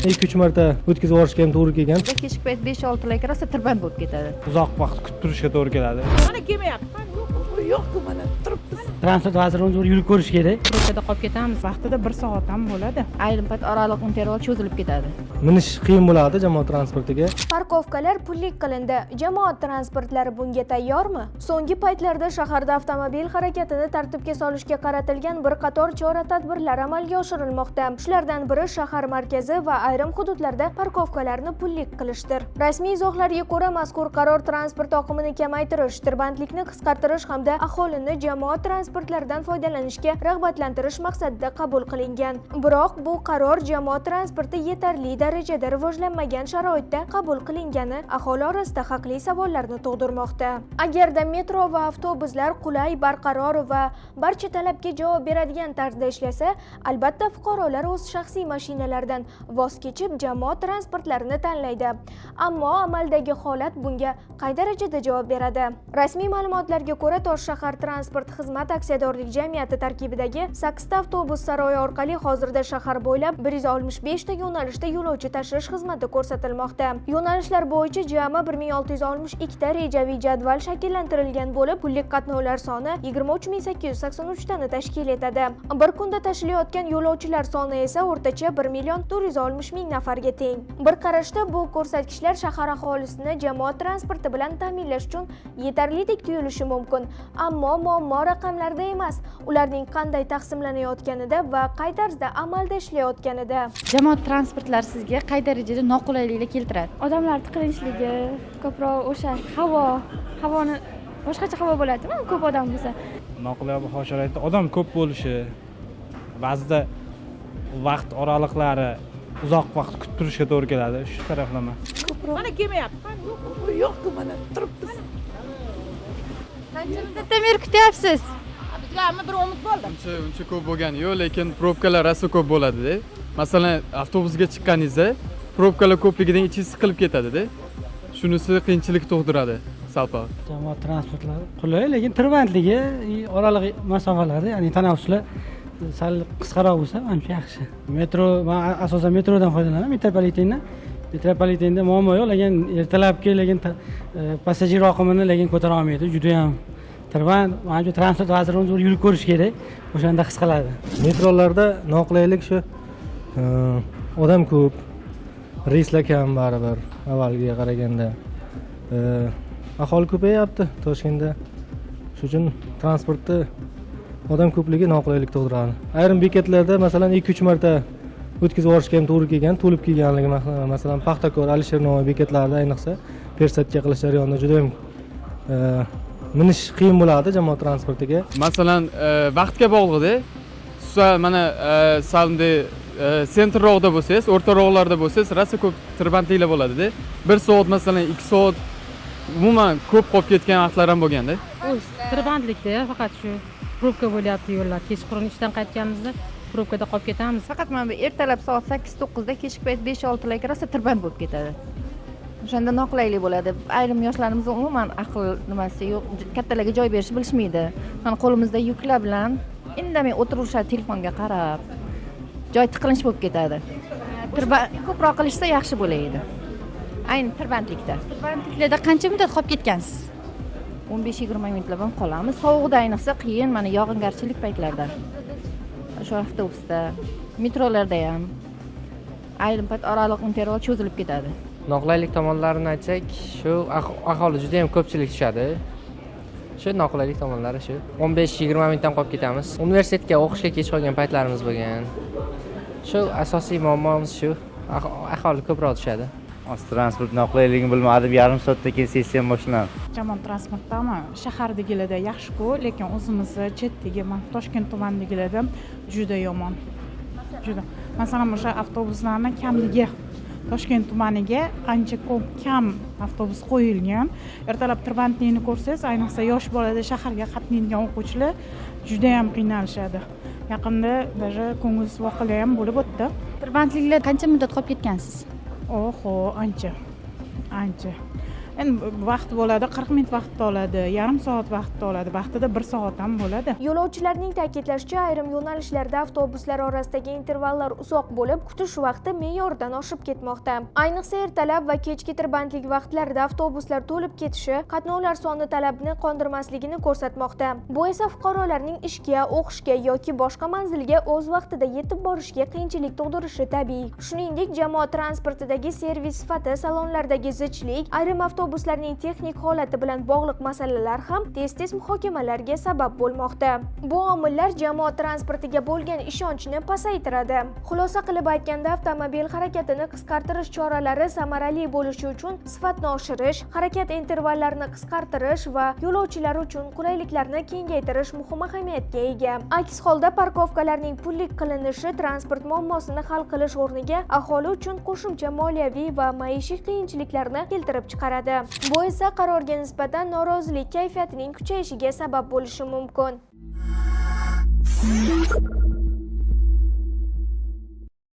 Ikki uch marta o'tkazib yuborishga ham to'g'ri kelgan. Kechki payt 5-6larga rosa tirband bo'lib ketadi. Uzoq vaqt kutib turishga to'g'ri keladi. Mana kelmayapti. Yo'q-ku, mana turibmiz. Transport vaziri o'zi yurib ko'rish kerak. Probkada qolib ketamiz. Vaqtida bir soat ham bo'ladi. Ayrim payt oraliq, interval cho'zilib ketadi. Minish qiyin bo'ladi jamoat transportiga. Parkovkalar pullik qilindi. Jamoat transportlari bunga tayyormi? So'nggi paytlarda shaharda avtomobil harakatini tartibga solishga qaratilgan bir qator chora-tadbirlar amalga oshirilmoqda. Shulardan biri shahar markazi va ayrim hududlarda parkovkalarni pullik qilishdir. Rasmiy izohlarga ko'ra, mazkur qaror transport oqimini kamaytirish, tirbandlikni qisqartirish hamda aholini jamoat transportlaridan foydalanishga rag'batlantirish maqsadida qabul qilingan. Biroq bu qaror jamoat transporti yetarli darajada rivojlanmagan sharoitda qabul qilingani aholi orasida haqli savollarni tug'dirmoqda. Agarda metro va avtobuslar qulay, barqaror va barcha talabga javob beradigan tarzda ishlasa, albatta fuqarolar o'z shaxsiy mashinalaridan voz kechib, jamoat transportlarini tanlaydi. Ammo amaldagi holat bunga qay darajada javob beradi? Rasmiy ma'lumotlarga ko'ra, Tosh shahar transport xizmat aksiyadorlik jamiyati tarkibidagi sakkizta avtobus saroyi orqali hozirda shahar bo'ylab 165 ta yo'nalishda yo'lovchi tashish xizmati ko'rsatilmoqda. Yo'nalishlar bo'yicha jami 1662 ta rejaviy jadval shakllantirilgan bo'lib, pullik qatnovlar soni 23 883 tani tashkil etadi. Bir kunda tashilayotgan yo'lovchilar soni esa o'rtacha 1 460 ming nafarga teng. Bir qarashda bu ko'rsatkichlar shahar aholisini jamoat transporti bilan ta'minlash uchun yetarlidek tuyulishi mumkin. Ammo muammo raqamlarda emas, ularning qanday taqsimlanayotganida va qay tarzda amalda ishlayotganida. Jamoat transportlari sizga qay darajada noqulayliklar keltiradi? Odamlar tiqilinchligi ko'proq, o'sha havo, havoni boshqacha havo bo'ladimi, ko'p odam bo'lsa. Noqulay ob havo sharoitida odam ko'p bo'lishi, ba'zida vaqt oraliqlari, uzoq vaqt kutib turishga to'g'ri keladi shu taraflama. Mana kelmayapti. Yo'q-ku, mana turibmiz. Qancha muddatdan beri kutyapsiz? Bizga hamma bir umid bo'ldi. Uncha uncha ko'p bo'lgani yo'q, lekin probkalar rosa ko'p bo'ladida. Masalan, avtobusga chiqqaningizda probkalar ko'pligidan ichingiz siqilib ketadida. Shunisi qiyinchilik tug'diradi sal pal. Jamoat transportlari qulay, lekin tirbandligi, oraliq masofalari, ya'ni tanaffuslar sal qisqaroq bo'lsa, manimcha, yaxshi. Metro, man asosan metrodan foydalanaman, metropolitendan. Metropolitenda muammo yo'q, lekin ertalabki, lekin passajir oqimini lekin ko'tara olmaydi, judayam tirband. Manimcha, transport vaziri o'zi yurib ko'rish kerak, o'shanda his qiladi. Metrolarda noqulaylik shu, odam ko'p, reyslar kam baribir avvalgiga qaraganda. Aholi ko'payyapti Toshkentda, shuning uchun transportda odam ko'pligi noqulaylik tug'diradi. Ayrim bekatlarda, masalan, ikki uch marta o'tkazib yuborishga ham to'g'ri kelgan, to'lib kelganligi. Masalan, Paxtakor, Alisher Navoiy bekatlarida ayniqsa пересадка qilish jarayonida juda yam minish qiyin bo'ladi jamoat transportiga. Masalan, vaqtga bog'liqda. Xususan, mana sal bunday центр roqda bo'lsangiz, o'rtaroqlarda bo'lsangiz, rosa ko'p tirbandliklar bo'ladida. 1 soat, masalan, 2 soat, umuman ko'p qolib ketgan vaqtlar ham bo'lganda. Tirbandlikda faqat shu probka bo'lyapti yo'llar. Kechqurun ishdan qaytganimizda probkada qolib ketamiz. Faqat mana bu ertalab soat 8-9da, kechki payt 5-6larga rosa tirband bo'lib ketadi. O'shanda noqulaylik bo'ladi. Ayrim yoshlarimiz umuman aql nimasi yo'q, kattalarga joy berishni bilishmaydi. Mana qo'limizda yuklar bilan indamay o'tiraverishadi telefonga qarab. Joy tiqilinch bo'lib ketadi. Tirband ko'proq qilishsa, yaxshi bo'lar edi, ayni tirbandlikda. Tirbandliklarda qancha muddat qolib ketgansiz? 15-20 minutlab ham qolamiz. Sovuqda ayniqsa qiyin, mana yog'ingarchilik paytlarida. O'sha avtobusda, metrolarda ham ayrim payt oraliq, interval cho'zilib ketadi. Noqulaylik tomonlarini aytsak, shu aholi juda yam ko'pchilik tushadi. Shu noqulaylik tomonlari shu. 15-20 minutdan qolib ketamiz. Universitetga o'qishga kech qolgan paytlarimiz bo'lgan. Shu asosiy muammomiz shu. Aholi ko'proq tushadi. Hozir transport noqulayligini bilmadim, yarim soatda keyin sessiya boshlanadi. Jamoat transportdami? Shahardagilarda yaxshi-ku, lekin o'zimizni chetdagi, mana Toshkent tumanidagilarda juda yomon, juda. Masalan, o'sha avtobuslarni kamligi. Toshkent tumaniga ancha ko'p kam avtobus qo'yilgan. Ertalab tirbandlikni ko'rsangiz, ayniqsa yosh bolada, shaharga qatnaydigan o'quvchilar judayam qiynalishadi. Yaqinda даже ko'ngilsiz voqealar ham bo'lib o'tdi. Tirbandliklar qancha muddat qolib ketgansiz? Oho, ancha ancha. Endi vaqt bo'ladi, 40 minut vaqt oladi, yarim soat vaqt oladi, vaqtida bir soat ham bo'ladi. Yo'lovchilarning ta'kidlashicha, ayrim yo'nalishlarda avtobuslar orasidagi intervallar uzoq bo'lib, kutish vaqti me'yordan oshib ketmoqda. Ayniqsa ertalab va kechki tirbandlik vaqtlarida avtobuslar to'lib ketishi qatnovlar soni talabni qondirmasligini ko'rsatmoqda. Bu esa fuqarolarning ishga, o'qishga yoki boshqa manzilga o'z vaqtida yetib borishiga qiyinchilik tug'dirishi tabiiy. Shuningdek, jamoat transportidagi servis sifati, salonlardagi zichlik, ayrim avtobuslarning texnik holati bilan bog'liq masalalar ham tez-tez muhokamalarga sabab bo'lmoqda. Bu omillar jamoat transportiga bo'lgan ishonchni pasaytiradi. Xulosa qilib aytganda, avtomobil harakatini qisqartirish choralari samarali bo'lishi uchun sifatni oshirish, harakat intervallarini qisqartirish va yo'lovchilar uchun qulayliklarni kengaytirish muhim ahamiyatga ega. Aks holda parkovkalarning pullik qilinishi transport muammosini hal qilish o'rniga aholi uchun qo'shimcha moliyaviy va maishiy qiyinchiliklarni keltirib chiqaradi. Bu esa qarorga nisbatan norozilik kayfiyatining kuchayishiga sabab bo'lishi mumkin.